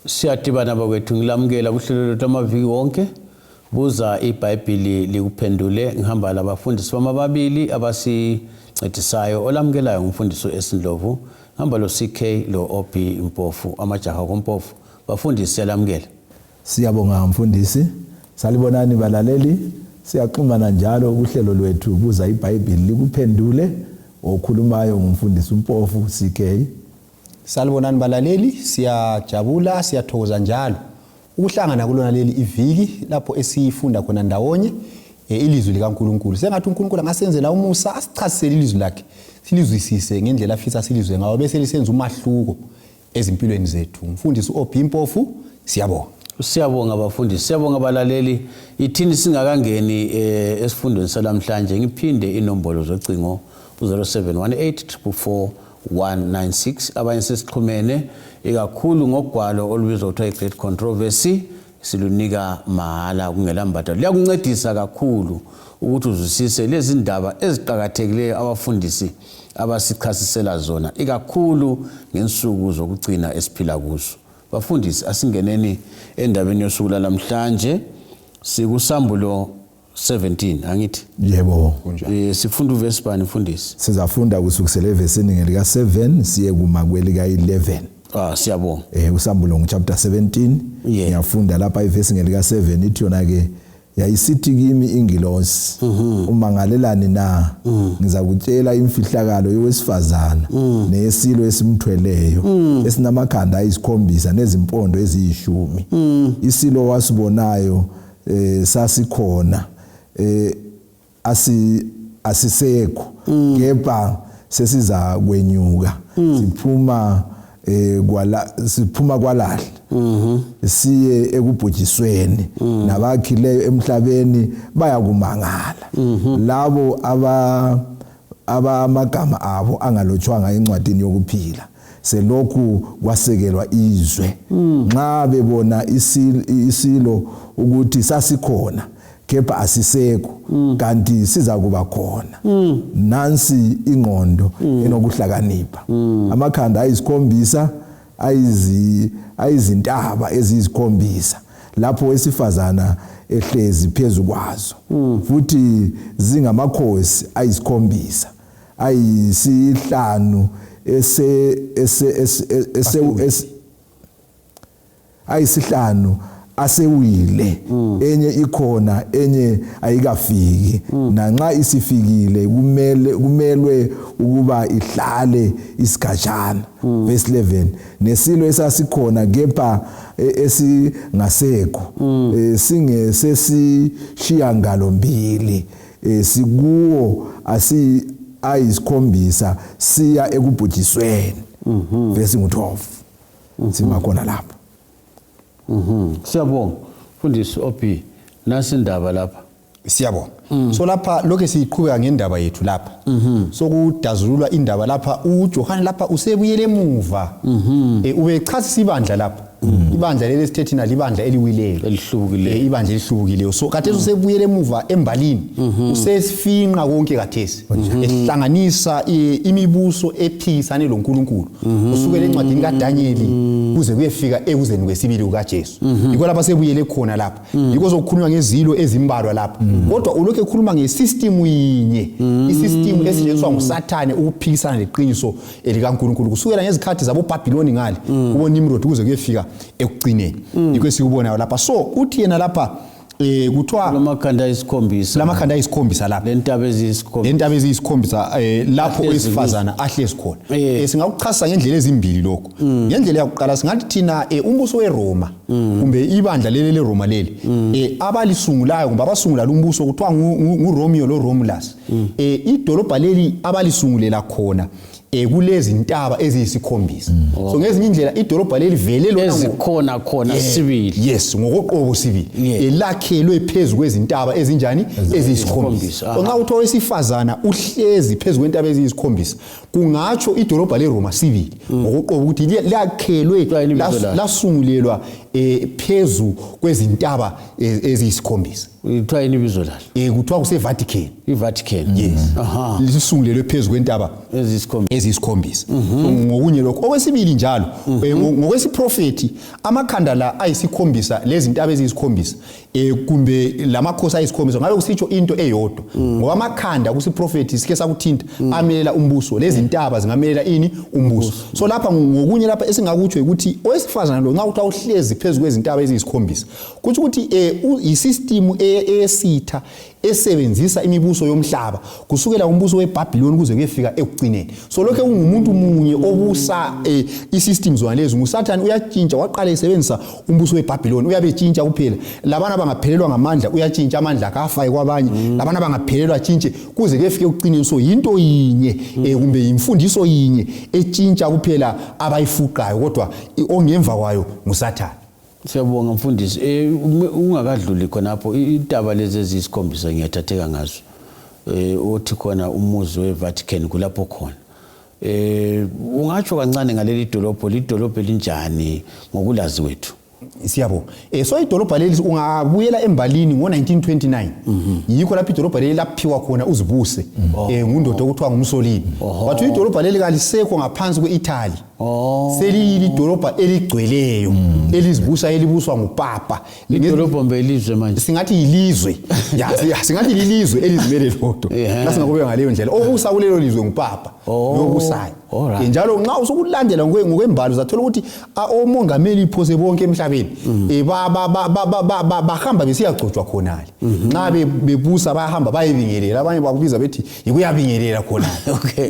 Siyadibana bakwethu, ngilamukela kuhlelo lwethu amaviki wonke. Buza iBhayibhili likuphendule. Ngihamba labafundisi bami ababili abasincedisayo. Olamukelayo ngumfundisi u-S Ndlovu. Ngihamba lo CK lo OB Mpofu, amajaha koMpofu. Bafundisi siyalamukela. Siyabonga mfundisi. Salibonani balaleli. Siyaxhumana njalo kuhlelo lwethu Buza iBhayibhili likuphendule. Okhulumayo ngumfundisi uMpofu CK. Salibonani balaleli, siyajabula, siyathokoza njalo ukuhlangana kulona leli iviki lapho esifunda khona ndawonye eh, ilizwi likaNkulunkulu. Sengathi uNkulunkulu angasenzela umusa asichasisele ilizwi lakhe, silizwisise ngendlela afisa silizwe ngayo bese lisenza umahluko ezimpilweni zethu. Mfundisi uOB Mpofu, siyabonga. Siyabonga bafundisi, siyabonga balaleli. Ithini singakangeni eh, esifundweni salamhlanje ngiphinde inombolo zocingo u-0718 444 196 abanye sesixhumene ikakhulu ngogwalo olubizwa kuthiwa i-Great Controversy silunika mahala kungela mbadalo liyakuncedisa kakhulu ukuthi uzwisise lezi ndaba eziqakathekileyo abafundisi abasichasisela zona ikakhulu ngensuku zokugcina esiphila kuzo bafundisi asingeneni endabeni yosuku lalamhlanje sikusambulo 17 angithi yebo eh sifunda uvesi bani mfundisi sizafunda kusukisela evesini ngelika 7 siye kuma kwelika 11 ah siyabonga eh usambulo ngu chapter 17 ngiyafunda lapha ivesi ngelika 7 ithi yona ke yayisithi kimi ingilosi mhm. umangalelani na mhm. ngizakutshela imfihlakalo yowesifazana mhm. neyesilo esimthweleyo esinamakhanda ayisikhombisa nezimpondo eziyishumi isilo wasibonayo eh sasikhona eh asi asisekho mm. kepha sesiza kwenyuka mm. siphuma eh kwala siphuma kwalahle mhm siye ekubhujisweni mm. nabakhileyo emhlabeni bayakumangala mhm. labo aba aba amagama abo angalotshwanga encwadini yokuphila selokhu kwasekelwa izwe nxa bebona isilo ukuthi sasikhona kepha asisekho kanti sizakuba khona nansi ingqondo enokuhlakanipha amakhanda ayisikhombisa ayizi ayizintaba eziyisikhombisa lapho wesifazana ehlezi phezu kwazo futhi zingamakhosi ayisikhombisa ayisihlanu ese ese ese ayisihlanu asewile mm. enye ikhona enye ayikafiki mm. nanxa isifikile kumele kumelwe ukuba ihlale isigatshana mm. verse 11 nesilo esasikhona kepha e, esingasekho e, singesesishiya ngalo mbili eh, sikuwo asi ayisikhombisa siya ekubhujisweni mhm. verse ngu-12 mhm. sima khona lapho mhm. Siyabonga mfundisi OB nasi indaba lapha siyabonga mm. so lapha lokhe siyiqhubeka ngendaba yethu lapha mm -hmm. sokudazululwa indaba lapha uJohane lapha usebuyele emuva mm -hmm. e, ubechasisa ibandla lapha Mm. Ibandla leli esithe thina libandla eliwileyo elihlubukileyo eh, ibandla elihlubukileyo so khathesi mm. usebuyele emuva embalini mm-hmm. usesifinqa konke khathesi mm-hmm. ehlanganisa imibuso ephikisane loNkulunkulu mm-hmm. kusukela encwadini kaDanyeli kuze kuyefika ekuzeni kwesibili kukaJesu yikho lapha sebuyele khona lapha yikho sokukhulunywa ngezilo ezimbalwa lapha kodwa ulokhu ekhuluma ngesystem yinye isystem esetshenziswa nguSathane ukuphikisana leqiniso elikaNkulunkulu kusukela ngezikhathi zaboBhabhiloni ngale mm. kuboNimrod kuze kuyefika ekugcineni mm. yikho esikubonayo lapha so uthi yena lapha eh kuthiwa lamakhanda ayisikhombisa lamakhanda ayisikhombisa lapha lentaba eziyisikhombisa lentaba eziyisikhombisa eh lapho owesifazana ahlezi khona eh, eh singakuchasisa ngendlela ezimbili lokho mm. ngendlela yakuqala singathi thina eh, umbuso weRoma mm. kumbe ibandla leli leRoma leli mm. eh abalisungulayo kumbe abasungula lumbuso kuthiwa nguRomeo lo Romulus mm. eh idolobha leli abalisungulela khona eh kulezi ntaba eziyisikhombisa mm. so ngezinye indlela idolobha leli vele lona ezikhona khona yeah. sibili yes ngokoqobo sibili yeah. elakhelwe phezu kwezintaba ezinjani eziyisikhombisa so nxa kuthiwa wesifazana uhlezi phezu kwentaba eziyisikhombisa kungatsho idolobha leRoma sibili mm. ngokoqobo ukuthi lakhelwe lasungulelwa eh phezu kwezintaba eh, eziyisikhombisa. Kuthiwa yini ibizo lalo? Kuthiwa kuseVatican. IVatican. Yes. Aha. Lisungulelwe phezu kwentaba Eziyisikhombisa. Eziyisikhombisa. So ngokunye lokho. Okwesibili njalo, ngokwesiprofethi amakhanda la ayisikhombisa lezi ntaba eziyisikhombisa kumbe lamakhosi ayisikhombisa ngabe kusitsho into eyodwa. Ngoba amakhanda kusiprofethi sike sakuthinta amelela umbuso, lezi ntaba zingamelela ini? Umbuso. So lapha ngokunye lapha esingakutsho ukuthi owesifazana lo nxa kuthiwa uhlezi phezu kwezintaba eziyisikhombisa kutsho ukuthi yisystem eyesitha esebenzisa imibuso yomhlaba kusukela kumbuso weBhabhiloni kuze kuyefika ekugcineni. So lokho kungumuntu munye obusa isystem zona lezi. NguSathane, uyatshintsha. Waqala esebenzisa umbuso weBhabhiloni, uyabe etshintsha kuphela. Labana bangaphelelwa ngamandla, uyatshintsha amandla akafake kwabanye. Labana bangaphelelwa, atshintshe kuze kuyefika ekugcineni. So yinto yinye kumbe yimfundiso yinye etshintsha kuphela abayifuqayo, kodwa ongemva kwayo nguSathane. Siyabonga mfundisi. Ungakadluli khonapho, intaba lezi eziyisikhombisa ngiyathatheka ngazo. Uthi khona umuzi weVatican kulapho khona. Ungatsho kancane ngaleli dolobho, lidolobho elinjani ngokulazi wethu? Siyabonga. So idolobha leli ungabuyela embalini ngo-1929, yikho lapho idolobha leli laphiwa khona uzibuse ngundoda okuthiwa nguMussolini. Wathi idolobha leli kalisekho ngaphansi kwe-Italy. Seliyilidolobha eligcweleyo elizibusa, elibuswa ngupapa. Idolobho mbe ilizwe manje? Singathi yilizwe ya, singathi lilizwe elizimele lodwa. Nxa singakubeka ngaleyo ndlela, obusa kulelo lizwe ngupapa lobusayo. Njalo nxa usukulandela ngokwembalo uzathola ukuthi omongameli phose bonke emhlabeni bahamba besiyagcotshwa khonale. Nxa bebusa bayahamba bayebingelela, abanye bakubiza bethi yikuyabingelela khonale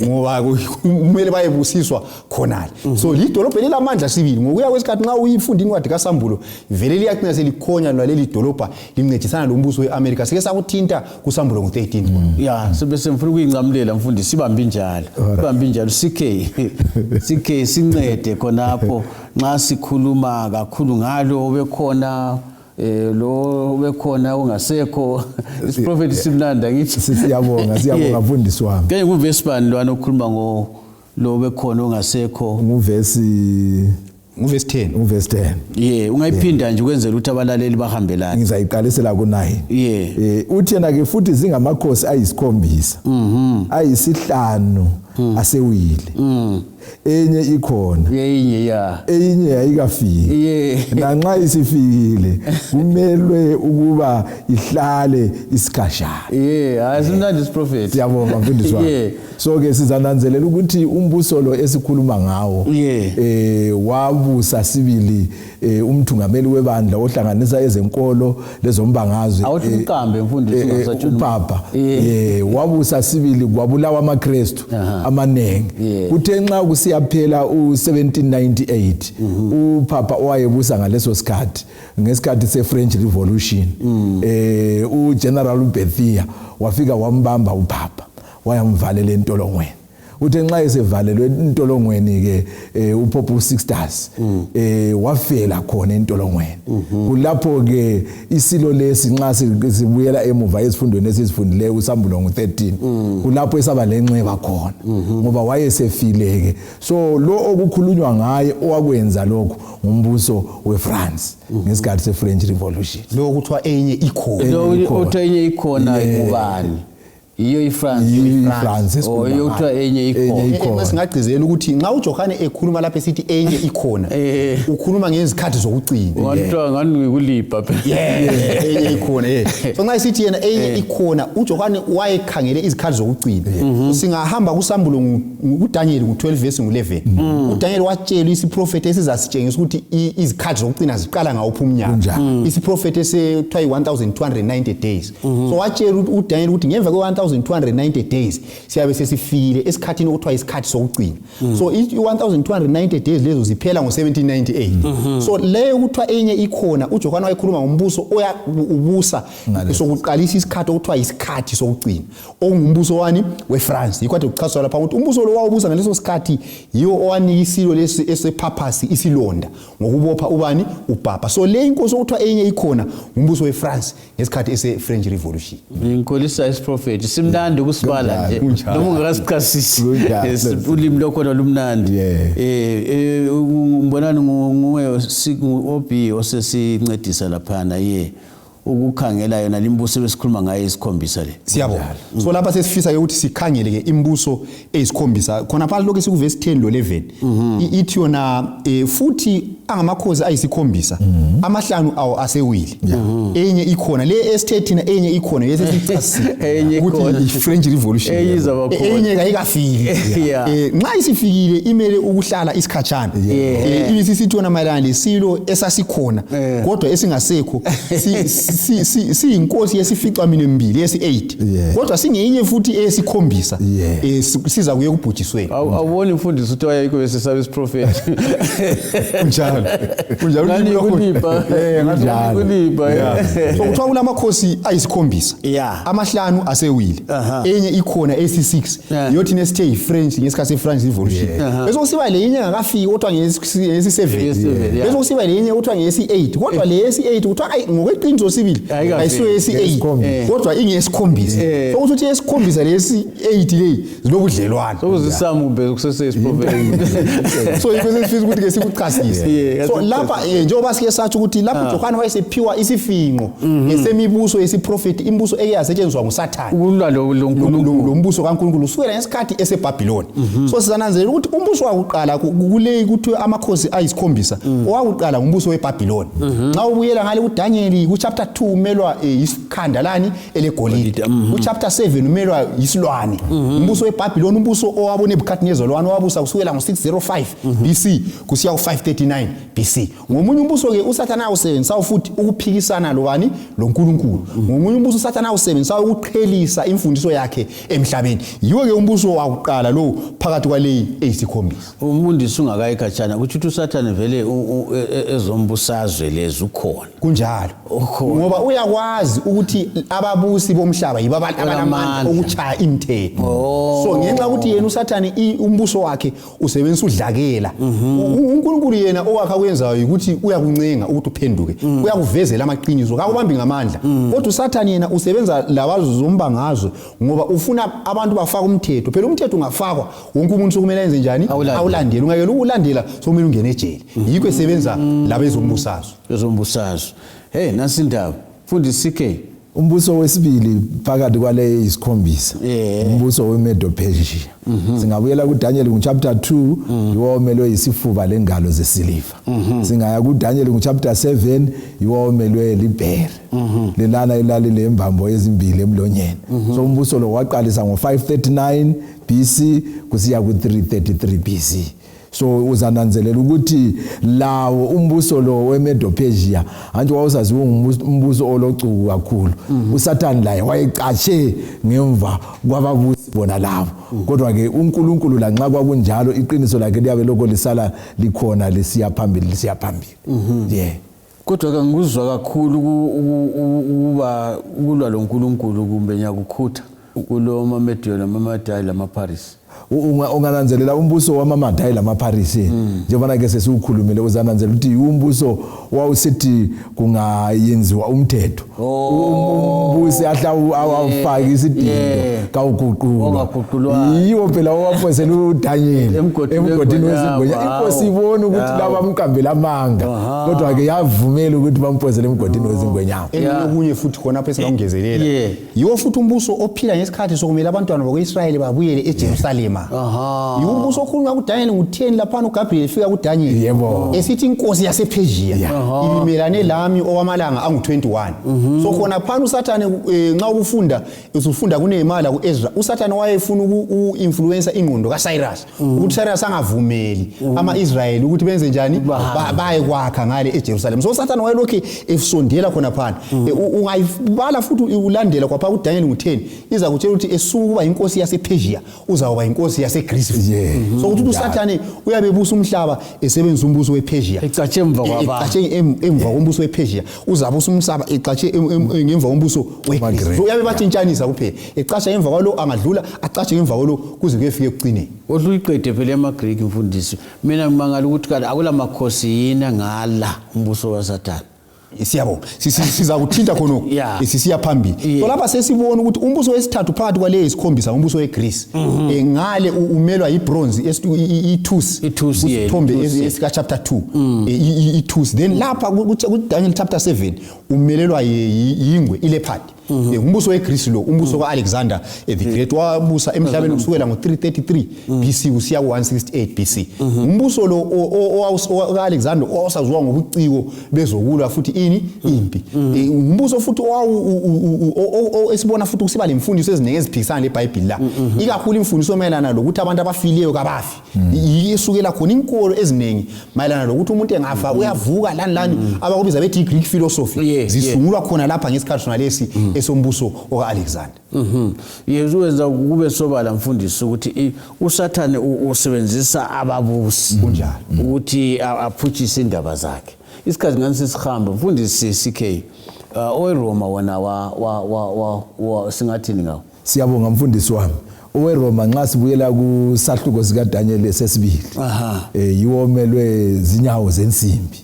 ngoba kumele bayebusiswa khonale. So lidolobho elilamandla sibili. Ngokuya kwesikhathi, nxa uyifunda incwadi kaSambulo, vele liyaqina selikhonya lona leli dolobha, lincedisana lombuso we-Amerika. Sike sakuthinta kuSambulo ngo-13. Ya, sebe semfuna ukuyincamulela mfundisi, sibambe injalo. Sibambe injalo CK. CK, sincede khonapho nxa sikhuluma kakhulu ngalo obekhona, lo obekhona ungasekho. Isiprofeti simnandi, angithi? Siyabonga, siyabonga mfundisi wami. Ke kuvesi bani lwana okhuluma ngo lo obekhona ongasekho? Nguvesi Nguvesi 10. Nguvesi 10. Ye, ungayiphinda nje ukwenzela ukuthi abalaleli bahambelane. Ngizayiqalisela ku-9. Uthi yena ke futhi zingamakhosi ayisikhombisa, ayisihlanu asewile, enye ikhona, Yeyinye ya. Eyinye yayikafiki. Nanxa isifikile kumelwe ukuba ihlale isikhashana. Ye, hayi, simnandi isiprofeti. Siyabonga mfundisi wami. So ke sizananzelela ukuthi umbuso lo esikhuluma ngawo wabusa sibili umthungameli webandla ohlanganisa ezenkolo lezombangazwe. Awuthi umqambe mfundisi, ungasatshoni. Upapa wabusa sibili, kwabulawa amaKrestu amaningi. Kuthe nxa kusiyaphela u1798, upapa owayebusa ngaleso sikhathi, ngesikhathi se-French Revolution, uGeneral Berthier wafika wambamba upapa, wayamvalela entolongweni. Uthe nxa esevalelwe entolongweni ke uPope uSixtus wafela khona entolongweni. Kulapho ke isilo lesi, nxa sibuyela emuva ezifundweni esizifundileyo uSambulo ngo-13, kulapho esaba lenxeba khona ngoba wayesefile ke. So lo okukhulunywa ngaye owakwenza lokhu ngumbuso weFrance ngesikhathi se-French Revolution. Lo kuthiwa enye ikhona. Lo Enye ikhona. Othiwa enye ikhona ubani? Yiyo iFrance. Yiyo iFrance Oh, esikhuluma yiyo kuthiwa ngayo. enye ikhona. Enye ikhona. Singagcizela ukuthi nxa uJohane ekhuluma lapha esithi enye ikhona, ukhuluma ngezikhathi zokugcina. Ngathiwa ngani ngikulibha phela. Yeah, enye ikhona. So nxa esithi yena enye ikhona, uJohane wayekhangele izikhathi zokugcina. Singahamba kuSambulo kuDaniel ngu-12 verse ngu-11. UDaniel watshelwa isiprofethi esizasitshengisa ukuthi izikhathi zokugcina ziqala ngawuphi umnyaka. Kunjani? Isiprofethi esethiwa yi-1290 days. So watshela uDaniel ukuthi ngemva kwe-1290 days siyabe sesifikile esikhathini okuthiwa isikhathi sokugcina. So i-1290 days lezo ziphela ngo-1798. So leyo kuthiwa enye ikhona, uJohane wayekhuluma ngombuso oya ubusa sokuqalisa isikhathi okuthiwa isikhathi sokugcina, okungumbuso wani? WeFrance. Yikho kade kuchazwa lapha ukuthi umbuso lo wawubusa ngaleso sikhathi yiwo owanika isilo lesi esephaphasi isilonda ngokubopha ubani? Upapa. So le inkosi okuthiwa enye ikhona ngumbuso weFrance ngesikhathi ese-French Revolution. Ngikholisa isiprofethi, simnandi ukusibala nje Kunjalo. noma ungakasichasisi. Kunjalo. Ulimi lokhona lumnandi. Ngibonani nguwe OB osesincedisa laphana ye. Ukukhangela yona limbuso ebesikhuluma ngayo isikhombisa le. Siyabonga. So lapha sesifisa ke ukuthi sikhangele ke imibuso eyisikhombisa khona phakathi lokho esikuvesi 10 lo 11. Ithi yona futhi angamakhosi ayisikhombisa amahlanu awo asewile. Enye ikhona le esithe thina enye ikhona yese sichasisile Enye ukuthi ikhona. i-French Revolution. Enye izaba khona. Enye kayikafiki. Nxa isifikile imele ukuhlala isikhatshana. Ibisisithi yona mayelana lesilo esasikhona kodwa esingasekho siyinkosi yesifica minwe mibili yesi-8 kodwa singenye futhi eyesikhombisa siza kuye kubhujisweni. Awuboni mfundisi ukuthi wayekho besesaba isiprofethi. Kunjalo. Kunjalo. Ngani kulipha. Kunjalo. Kulipha. So kuthiwa kulamakhosi ayisikhombisa. Amahlanu asewile. Enye ikhona esi-6. Yiyo thina esithe yi-French ngesikhathi se-French Revolution. Bese kusiba le enye engakafiki kodwa ngesi-7. Ngesi-7, yeah. Bese kusiba le enye kuthiwa ngesi-8. Kodwa le yesi-8 kuthiwa ayi ngokweqiniso sibili Ayikafiki. ayisiyo yesi-8 Ngesikhombisa. kodwa ingeyesikhombisa. So kusho ukuthi eyesikhombisa lesi-8 leyi zilobudlelwano. Sokuzisamu kumbe kuseseyisiprofethi. So yikho sesifisa ukuthi ke sikuchasise. So lapha njengoba sike sathi ukuthi lapho uJohane wayesephiwa isifinqo ngesemibuso yesiprofeti, imibuso eke yasetshenziswa nguSathane. Ukulwa lo lo Nkulunkulu. Lo mbuso kaNkulunkulu usukela ngesikhathi eseBhabhiloni. So sizananzelela ukuthi umbuso wakuqala kule kuthiwe amakhosi ayisikhombisa owakuqala ngumbuso weBhabhiloni. Nxa ubuyela ngale kuDaniel ku chapter 2 umelwa isikhanda lani elegolide. Ku chapter 7 umelwa isilwane. Umbuso weBhabhiloni umbuso owabo Nebuchadnezzar lwana owabusa kusukela ngo-605 BC kusiya ku-539 BC. Ngomunye umbuso ke uSathane awusebenzisa futhi ukuphikisana lobani loNkulunkulu. Ngomunye umbuso uSathane awusebenzisa ukuqhelisa imfundiso yakhe emhlabeni. Yiwo ke umbuso wakuqala lo phakathi kwaleyi eyisikhombisa. Umfundisi ungakayi khatshana kutsho ukuthi uSathane vele ezombusazwe lezi ukhona. Kunjalo. Ukhona. Ngoba uyakwazi ukuthi ababusi bomhlaba yibo abalamandla Balamandla. okuchaya imithetho. So ngenxa yokuthi yena uSathane umbuso wakhe usebenzisa udlakela. uNkulunkulu yena owakhe akwenzayo ukuthi uyakuncenga ukuthi uphenduke. Uyakuvezela amaqiniso, kakubambi ngamandla. Kodwa uSathane yena usebenza labazombangazwe ngoba ufuna abantu bafake umthetho. Phela umthetho ungafakwa wonke umuntu sokumele enze njani? Awulandele. Awulandele. Ungayekela ukulandela sokumele ungene ejele. Yikho esebenza labezombusazwe. Ezombusazwe. Hey nansi indaba. Mfundisi CK. Umbuso wesibili phakathi kwale isikhombisa. Umbuso weMedo-Persia. Singabuyela kuDaniel ku chapter 2 yiwo omelwe isifuba lengalo zesiliva. Singaya kuDaniel ku chapter 7 yiwo omelwe libhere. Lelana ilali lembambo ezimbili emlonyeni. So umbuso lo waqalisa ngo-539 BC kusiya ku-333 BC. So uzananzelela ukuthi lawo umbuso lo weMedo-Persia anti wawusaziwa umbuso olocuku kakhulu. uSathane laye wayecatshe ngemva kwababusi bona labo. Kodwa ke uNkulunkulu lanxa kwakunjalo iqiniso lakhe liyabe lokho lisala likhona lisiya phambili lisiya phambili. Kodwa ke ngikuzwa kakhulu ukuba ukulwa loNkulunkulu kumbe ngiyakukhutha kulo maMedo lamaMadai lamaParis. Ungananzelela umbuso wamaMadai lamaParis njengoba ke sesiwukhulumile uzananzelela ukuthi umbuso wawusithi kungayenziwa umthetho umbusi ahla awufaki isidindo kawuguqulwa. Ongaguqulwayo. Yiwo phela owaphosela uDaniel Emgodini emgodini wengonyama. wezingonya. Inkosi ibona ukuthi laba bamqambela amanga kodwa ke yavumela ukuthi bamphosele emgodini wezingonyama. Okunye futhi khona apha esingakungezelela. Yiwo futhi umbuso ophila ngesikhathi sokumele abantwana bakwa-Israyeli babuyele eJerusalema. Yiwo umbuso okhulunywa kuDaniel ngu-10 laphana uGabriel efika kuDaniel. Esithi inkosi yasePersia ibimelane lami owamalanga angu-21. So khona phana uSathane nxa ukufunda usufunda kuNehemiah la kuEzra, uSathane wayefuna uku-influencer ingqondo kaCyrus ukuthi Cyrus angavumeli ama-Israyeli ukuthi benze njani? Baye kwakha ngale eJerusalem. So uSathane wayelokhu esondela khona phana. Ungayibala futhi ulandela kwapha kuDaniel ngu-10 iza kutshela ukuthi esuka ukuba inkosi yasePersia uzawuba inkosi yaseGreece. So ukuthi uSathane uyabe ebusa umhlaba esebenzisa umbuso wePersia. Ecatshe emva kwabantu. Ecatshe emva kombuso wePersia, uzabusa umhlaba ecatshe ngemva kombuso weGreece. Greece. So uyabe batshintshanisa kuphela. Ecatsha ngemva kwalo angadlula, acatshe ngemva kwalo kuze kuyefika ekugcineni. Kodwa uyiqede phela emaGreek mfundisi. Mina ngimangala ukuthi kanti akula makhosi yini angala umbuso waSathane. Siyabonga. Siza kuthinta khonokho. Yeah. Sisiya phambili. Yeah. So lapha sesibona ukuthi umbuso wesithathu phakathi kwaleyo isikhombisa umbuso weGreece. Ngale umelwa yibronze ithusi. Ithusi, yeah, Isithombe ithusi. esika chapter 2. Ithusi. Then lapha ku Daniel chapter 7 umelelwa yingwe ileopard. Umbuso weGreece lo, umbuso kaAlexander the Great wabusa emhlabeni kusukela ngo-333 BC kusiya ku-168 BC. Umbuso lo kaAlexander owawusaziwa ngobuciko bezokulwa futhi ini impi. Umbuso futhi esibona futhi kusiba lemfundiso eziningi eziphikisana leBhayibheli la. Ikakhulu imfundiso mayelana lokuthi abantu abafileyo kabafi. Isukela khona inkolo eziningi mayelana lokuthi umuntu engafa uyavuka lani lani abakubiza bethi i-Greek philosophy zisungulwa khona lapha ngesikhathi sona lesi esombuso oka-Alexander. Yesu wenza kube sobala mfundisi ukuthi uSathane usebenzisa ababusi Kunjalo. ukuthi aphutshise indaba zakhe. Isikhathi ngani sesihamba mfundisi CK, oweRoma wona wa singathini ngawo? Siyabonga mfundisi wami. OweRoma nxa sibuyela kusahluko sikaDaniel sesibili, yiwo omelwe zinyawo zensimbi.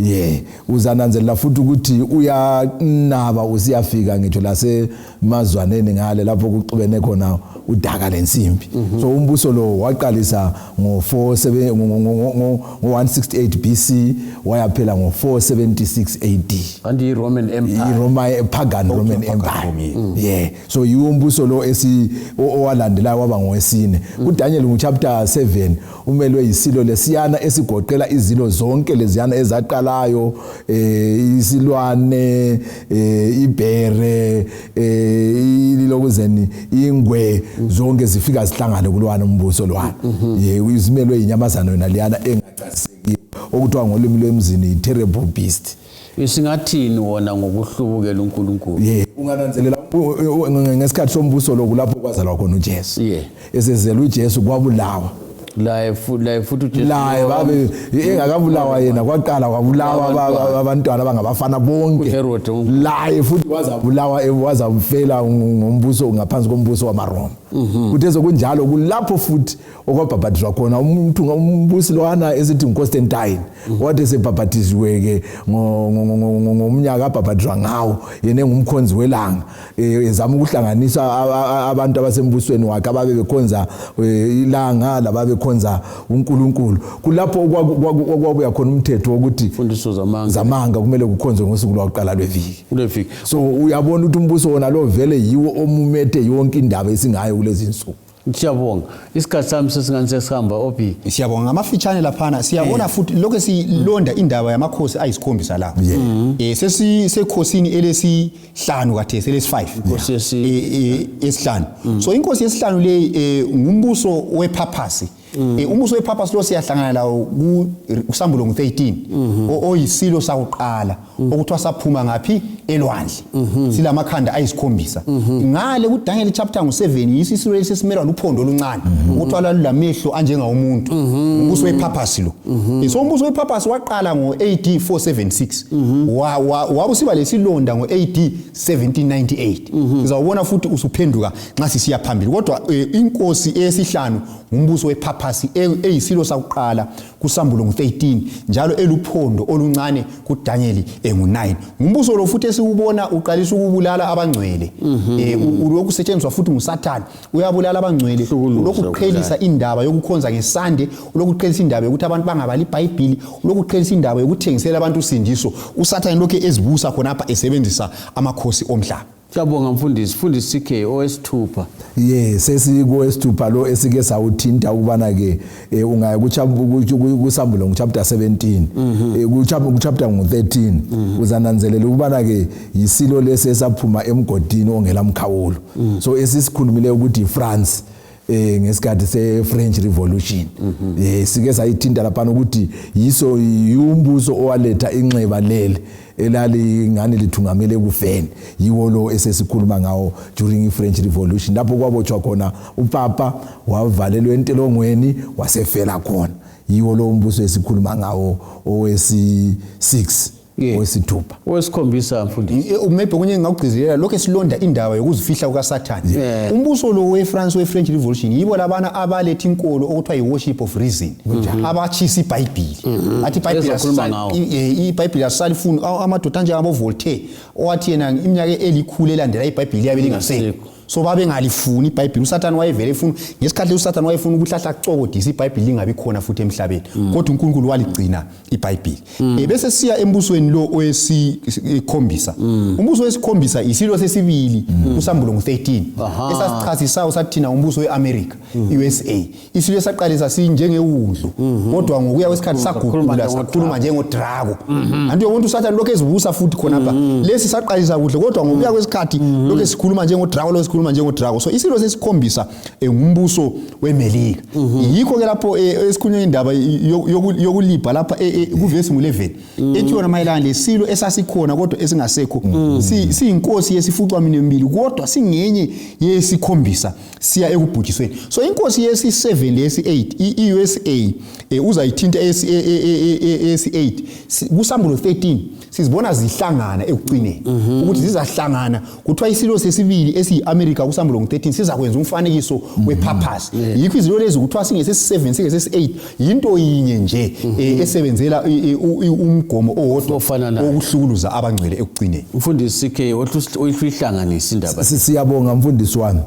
Yeah, uzananzelela futhi ukuthi uyanaba usiyafika ngitsho lasemazwaneni ngale lapho kuxubene khona udaka lensimbi. So umbuso lo waqalisa ngo 168 BC wayaphela ngo 476 AD. Kanti i-Roman Empire. I-Roma, pagan Roman pagan Empire. Rome. Yeah, so yiwo umbuso lo esi owalandelayo waba ngowesine. KuDaniel ngo-chapter 7 umelwe yisilo lesiyana esigoqela izilo zonke leziyana ezaqalayo, isilwane, ibhere, ilokuzeni, ingwe, zonke zifika zihlangane kulwana umbuso lwana. Yeah, izimelwe inyamazana yona leyana engacasisekiyo okuthiwa ngolimi lwemzini i-terrible beast. Singathini wona ngokuhlubukela uNkulunkulu? Yeah, ungananzelela ngesikhathi sombuso lokhu lapho kwazalwa khona uJesu. Esezelwe uJesu kwabulawa. Laye futhi uJesu laye babe engakabulawa yena kwaqala kwabulawa Abantwana. Abantwana abangabafana bonke. uHerod omkhulu. Laye futhi wazabulawa, wazamfela ngombuso ngaphansi kombuso wamaRoma. Kuthe sokunjalo kulapho futhi okwabhabhatizwa khona umuntu umbusi lwana esithi nguConstantine, wathi sebhabhatiziwe ke ngomnyaka abhabhatizwa ngawo yena engumkhonzi welanga, ezama ukuhlanganisa abantu abasembusweni wakhe ababe bekhonza ilanga lababe bekhonza uNkulunkulu. Kulapho okwabuya khona umthetho wokuthi Imfundiso zamanga. Zamanga kumele kukhonzwe ngosuku lwakuqala lweviki. Kuleviki. So uyabona ukuthi umbuso wona lo vele yiwo omumethe yonke indaba esingayo kulezi insuku. Siyabonga, isikhathi sami sesingani sesihamba obi. Siyabonga ngamafitshane laphana. Siyabona futhi lokho silonda indaba yamakhosi ayisikhombisa la. Sesisekhosini elesihlanu kathesi, elesi-5. Inkosi Esihlanu. So inkosi yesihlanu le ngumbuso wepapacy. Umbuso wepapacy lo siyahlangana lawo kusambulo ngu-13, oyisilo sakuqala okuthiwa saphuma ngaphi elwandle, silamakhanda ayisikhombisa. Ngale kuDaniel chapter ngu-7 yiso isilo lesi esimelwa luphondo oluncane okuthiwa lalulamehlo anjengawumuntu, umbuso wepapacy lo. So umbuso wepapacy waqala ngo-AD 476, wabusiba lesilonda ngo-AD 1798. Sizawubona futhi usuphenduka nxa sisiya phambili, kodwa inkosi eyesihlanu ngumbuso wepapacy eyisilo sakuqala kusambulo ngu-13, njalo eluphondo oluncane kuDaniel engu-9. Ngumbuso lo futhi esiwubona uqalisa ukubulala abangcwele. Ulokhu usetshenziswa futhi nguSathane, uyabulala abangcwele. Hlukuluza. Ulokhu uqhelisa indaba yokukhonza ngesande, ulokhu uqhelisa indaba yokuthi abantu bangabali iBhayibhili, ulokhu uqhelisa indaba yokuthengisela abantu usindiso. USathane lokhu ezibusa khonapha esebenzisa amakhosi omhlaba. Siyabonga mfundisi. Mfundisi CK, owesithupha. Ye, sesikuwesithupha lo esike sawuthinta ukubana ke ungaya kusambulo ngu-chapter 17, ku-chapter ngu-13, uzananzelela ukubana ke yisilo lesi esaphuma emgodini ongela mkhawulo. So esisikhulumileyo ukuthi yiFrance ngesikhathi se-French Revolution, sike sayithinta laphana ukuthi yiso yumbuso owaletha inxeba leli elalingani lithungamele ekufeni. Yiwo lo esesikhuluma ngawo during i-French Revolution, lapho kwabotshwa khona upapa, wavalelwa entelongweni, wasefela khona. Yiwo lo umbuso esikhuluma ngawo owesi-6. Owesithupha. Owesikhombisa, mfundisi. Maybe okunye engingakugcizelela, lokhu esilonda indaba yokuzifihla kukaSathane. Umbuso lo weFrance, we-French Revolution, yibo labana abaletha inkolo okuthiwa yi-worship of reason, abatshisa iBhayibhili, athi iBhayibhili Ezokhuluma ngawo. iBhayibhili asisalifuni. Amadoda anjengabo Voltaire, owathi yena iminyaka elikhulu elandela iBhayibhili liyabe lingasekho. Lingasekho. So babengalifuni iBhayibhili. USathane wayevele efuna, ngesikhathi uSathane wayefuna ukuhlahla acokodisa iBhayibhili lingabi khona futhi emhlabeni, kodwa uNkulunkulu waligcina iBhayibhili. Bese siya embusweni lo owesikhombisa. Umbuso wesikhombisa isilo sesibili, uSambulo ngu-13, esasichasisayo sathi thina umbuso we-America, i-USA. Isilo esaqalisa sinjengewundlu, kodwa ngokuya kwesikhathi Sakhuluma saguqula, njengodrako. Sakhuluma njengodrako. Anti uyabona uSathane lokhu ezibusa futhi khonapha. Lesi saqalisa kuhle, kodwa ngokuya kwesikhathi lokhu esikhuluma njengodrako, lokhu esikhuluma njengodrako. So isilo sesikhombisa ngumbuso weMelika. Yikho ke lapho esikhulunywa indaba yokulibha lapha kuvesi ngu-11, ethi yona mayelana lesilo esasikhona kodwa esingasekho, siyinkosi yesifucwa minembili, kodwa singenye yesikhombisa, siya ekubhujisweni. So inkosi yesi-7 lesi-8, i-USA, uzayithinta esi-8 kuSambulo 13. Sizibona zihlangana ekucineni, ukuthi zizahlangana. Kuthiwa isilo sesibili esiyi-Amerika kuSambulo ngu-13 sizakwenza umfanekiso we-papacy. Yikho izilo lezi kuthiwa singesesi-7, singesesi-8, yinto yinye nje esebenzela umgomo owodwa Ofananayo. wokuhlukuluza abangcwele ekucineni. Mfundisi CK, uyihlanganise indaba. Siyabonga mfundisi wami.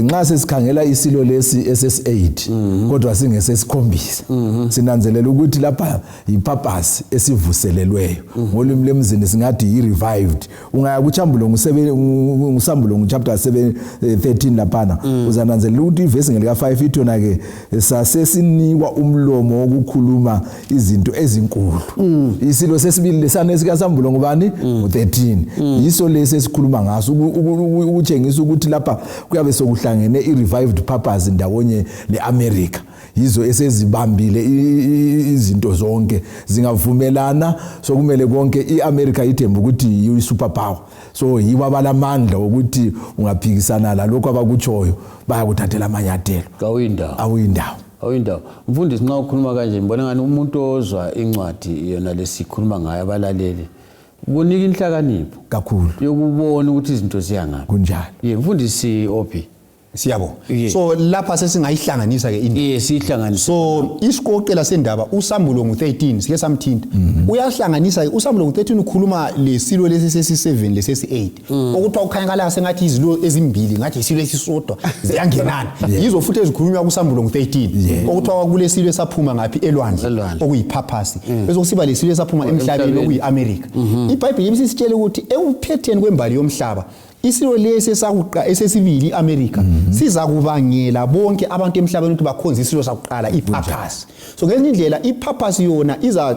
Nxa sesikhangela isilo lesi ss8 kodwa singesesikhombisa, sinanzelela ukuthi lapha yipapacy esivuselelweyo, ngolimi lemzini singathi yi-revived. Ungaya kuchambulo nguSambulo nguchapter 7 13 laphana, uzananzelela ukuthi ivesi ngelika-5 ithi yona-ke sasesinikwa umlomo wokukhuluma izinto ezinkulu. Isilo sesibili lesana esikaSambulo ngubani ngu-13, yiso lesi esikhuluma ngaso, ukutshengisa ukuthi lapha kuyabe sokuhlangene i-revived papacy ndawonye le-America. Yizo esezibambile izinto zonke, zingavumelana. Sokumele konke i-America ithemba ukuthi yiyo i-super power, so yibo abalamandla wokuthi ungaphikisana lalokhu abakutshoyo, bayakuthathela amanyathelo. Kawuyindawo. Awuyindawo. Awuyindawo, mfundisi. Nxa ukhuluma kanje, ngibona ngani umuntu ozwa incwadi yona lesikhuluma ngayo, abalaleli, kunika inhlakanipho kakhulu yokubona ukuthi izinto ziyangaphi. Kunjalo. Ye, mfundisi Ophi. Siyabonga. Yeah. So lapha sesingayihlanganisa ke indaba. Ye, siyihlanganise. So isiqoqela sendaba, uSambulo ngu-13, sike samthinta, uyahlanganisa. USambulo ngu-13 ukhuluma lesilo lesi sesi-7 lesesi-8, okuthiwa kukhanyakala sengathi izilo ezimbili, ngathi isilo esisodwa, ziyangenana. Yizo futhi ezikhulunywa kuSambulo ngu-13, okuthiwa kulesilo esaphuma ngaphi? Elwandle, Elwandle. okuyipapacy, bese kusiba lesilo esaphuma emhlabeni, Emhlabeni. okuyi-Amerika. IBhayibheli ibisisitshele ukuthi ekuphetheni kwembali yomhlaba, isilo lesi esesibili, i-Amerika, siza kubangela bonke abantu emhlabeni ukuthi bakhonze isilo sakuqala, ipapacy. So ngezinye indlela ipapacy yona iza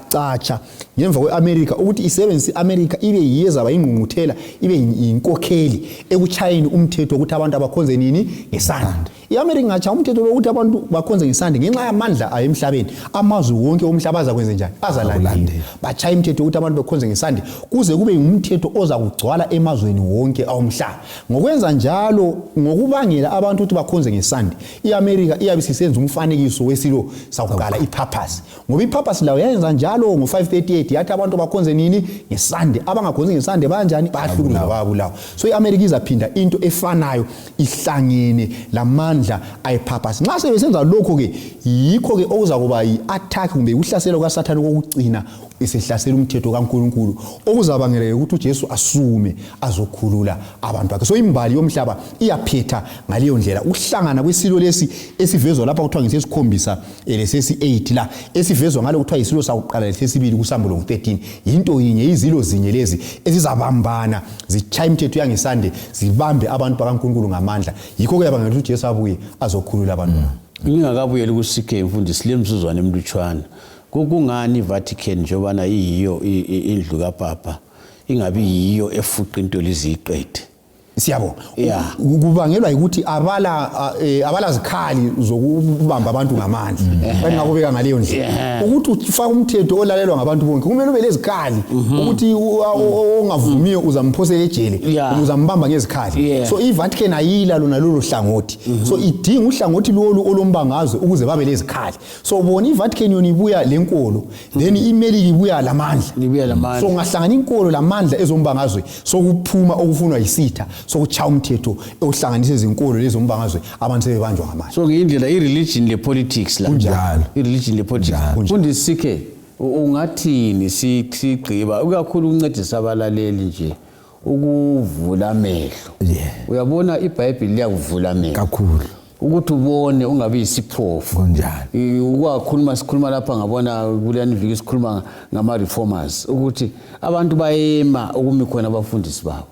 catsha ngemva kwe-Amerika, ukuthi isebenzise i-Amerika ibe yiyo ezaba ingqungquthela, ibe yinkokheli ekuchayeni umthetho wokuthi abantu abakhonze nini? Ngesandla. I-Amerika ingatshaya umthetho lokuthi abantu bakhonze ngesandla, ngenxa yamandla ayo emhlabeni, amazwe wonke omhlaba azakwenze njani? Azalandela, batshaya imithetho yokuthi abantu bekhonze ngesandla, kuze kube ngumthetho oza kugcwala emazweni wonke awomhlaba. Ngokwenza njalo, ngokubangela abantu ukuthi bakhonze ngesandla, i-Amerika iyabe isisenza umfanekiso wesilo sakuqala, ipapacy, ngoba ipapacy layo yayenza njalo ngo-538, yathi abantu bakhonze nini? Ngesande. Abangakhonzi ngesande banjani? Bayahlukuluzwa, bayabulawa. So i-Amerika izaphinda into efanayo, ihlangene lamandla ayipapacy. Nxa sebesenza lokho-ke, yikho-ke okuza kuba yi-attack kumbe ukuhlasela kukaSathane kokucina, esehlasela umthetho kaNkulunkulu, okuzabangela ukuthi uJesu asume azokhulula abantu bakhe. So imbali yomhlaba iyaphetha ngaleyo ndlela, ukuhlangana kwesilo lesi esivezwa lapha kuthiwa ngesesikhombisa, lesesi-8 la esivezwa ngalo kuthiwa yisilo sakuqala lesesibili kuSambulo ngu-13, yinto yinye, izilo zinye lezi ezizabambana, zitshaya imithetho yangesande, zibambe abantu bakaNkulunkulu ngamandla. Yikho kuyabangela ukuthi uJesu abuye azokhulula abantu bakhe. Ngingakabuyeli ku-CK, mfundisi, le mzuzwana emlutshwana, kungani iVatican, njengobana iyiyo indlu kapapa, ingabi yiyo efuqa into liziyiqede? Siyabonga. Yeah. Kubangelwa ukuthi abala abala zikhali zokubamba abantu ngamandla. Bengakubeka ngaleyo ndlela. Ukuthi ufake umthetho olalelwa ngabantu bonke kumele ube lezikhali ukuthi ongavumiyo uzamphosela ejele Yeah. uzambamba ngezikhali. Yeah. So iVatican ayila lona lolo hlangothi. So idinga uhlangothi lolu olombangazwe ukuze babe lezikhali. So bona iVatican yona ibuya lenkolo then iMelika ibuya lamandla. Ibuya lamandla. So ungahlangana inkolo lamandla ezombangazwe sokuphuma okufunwa yisitha sokuchaya umthetho ohlanganisa izinkolo lezombangazwe abantu sebebanjwa ngamandla. So ngiyindlela i-religion le-politics la. Kunjalo. I-religion le-politics. Mfundisi Sikhe, ungathini sigqiba ikakhulu ukuncedisa abalaleli nje ukuvula amehlo. Yeah. Uyabona iBhayibheli liyakuvula amehlo. Kakhulu. Ukuthi ubone ungabi yisiphofu. Kunjalo. Ukwakhuluma sikhuluma lapha ngabona kuleyani viki sikhuluma ngama-reformers ukuthi abantu bayema ukumi khona abafundisi babo.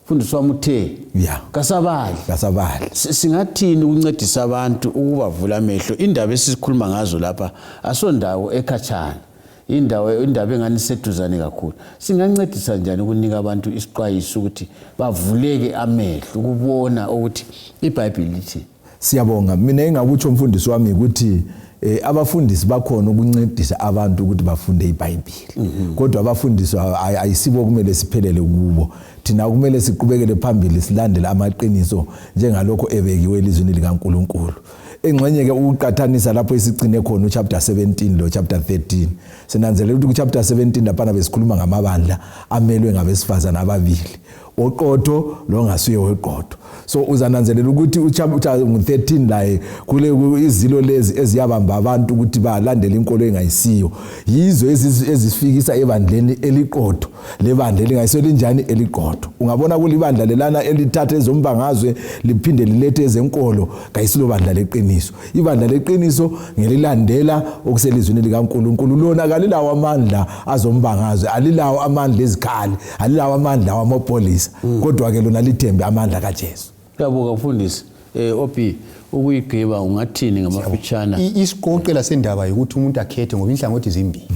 Mfundisi wami uthe Yeah. kasabali. Kasabali. Singathini ukuncedisa abantu ukubavula amehlo? Indaba esikhuluma ngazo lapha asondawo ekhatshana, indaba engani iseduzane kakhulu. Singancedisa njani ukunika abantu isixwayiso ukuthi bavuleke amehlo ukubona ukuthi iBhayibheli lithi? Siyabonga. Mina engakutsho mfundisi wami ukuthi abafundisi bakhona ukuncedisa abantu ukuthi bafunde iBhayibheli. Kodwa abafundisi ayisibo kumele siphelele kubo. Thina kumele siqhubekele phambili silandele amaqiniso njengalokho ebekiwe elizwini likaNkuluNkulu. Engxenye ke ukuqathanisa lapho esigcine khona uchapter 17 lo chapter 13. Sinanzelela ukuthi kuchapter 17 laphana besikhuluma ngamabandla amelwe ngabesifazana ababili, oqotho longasuye weqotho. So uzananzelela ukuthi uchapter 13 laye kule izilo lezi eziyabamba abantu ukuthi balandele inkolo engayisiyo, yizo ezifikisa ebandleni eliqotho lebandla elingayisiyo linjani eliqotho. Ungabona kulibandla lelana elithatha ezombangazwe liphinde lilethe ezenkolo, kayisilo bandla leqiniso. Ibandla leqiniso ngelilandela okuselizwini likaNkuluNkulu. Lona kalilawo amandla azombangazwe, alilawo amandla ezikhali, alilawo amandla wamapolisa, kodwa ke lona lithembe amandla kaJesu. Ngiyabonga mfundisi. Obi, ukuyigqiba ungathini ngamafutshana? Isiqoqela sendaba ukuthi umuntu akhethe ngoba inhlangothi zimbili.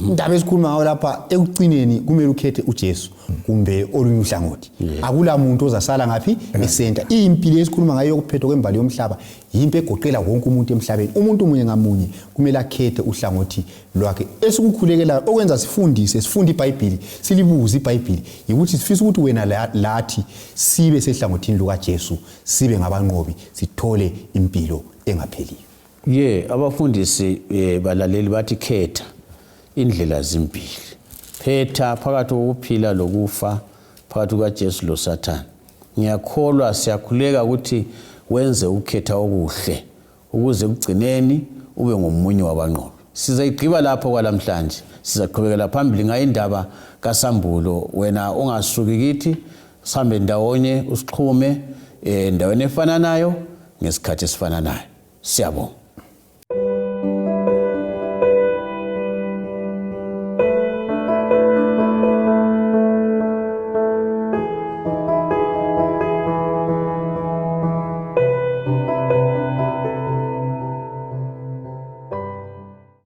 Indaba esikhuluma ngayo lapha ekucineni kumele ukhethe uJesu kumbe olunye uhlangothi. Akula muntu ozasala ngaphi esenta. Impilo esikhuluma ngayo yokuphethwa kwembali yomhlaba yimpi egoqela wonke umuntu emhlabeni. Umuntu munye ngamunye kumele akhethe uhlangothi lwakhe. Esikukhulekelayo okwenza sifundise, sifunde iBhayibheli, silibuze iBhayibheli, yikuthi sifisa ukuthi wena lathi sibe sehlangothini lukaJesu, sibe ngabanqobi, sithole impilo engapheliyo. Ye, abafundisi balaleli bathi khetha indlela zimbili. Phetha phakathi kokuphila lokufa, phakathi kukaJesu loSathane. Ngiyakholwa, siyakhuleka ukuthi wenze ukukhetha okuhle ukuze kugcineni ube ngomunye wabanqobi. Sizayigqiba lapho kwalamhlanje, sizaqhubekela phambili ngayo indaba kaSambulo. Wena ungasuki kithi, sihambe ndawonye, usixhume endaweni efananayo ngesikhathi esifananayo. Siyabonga.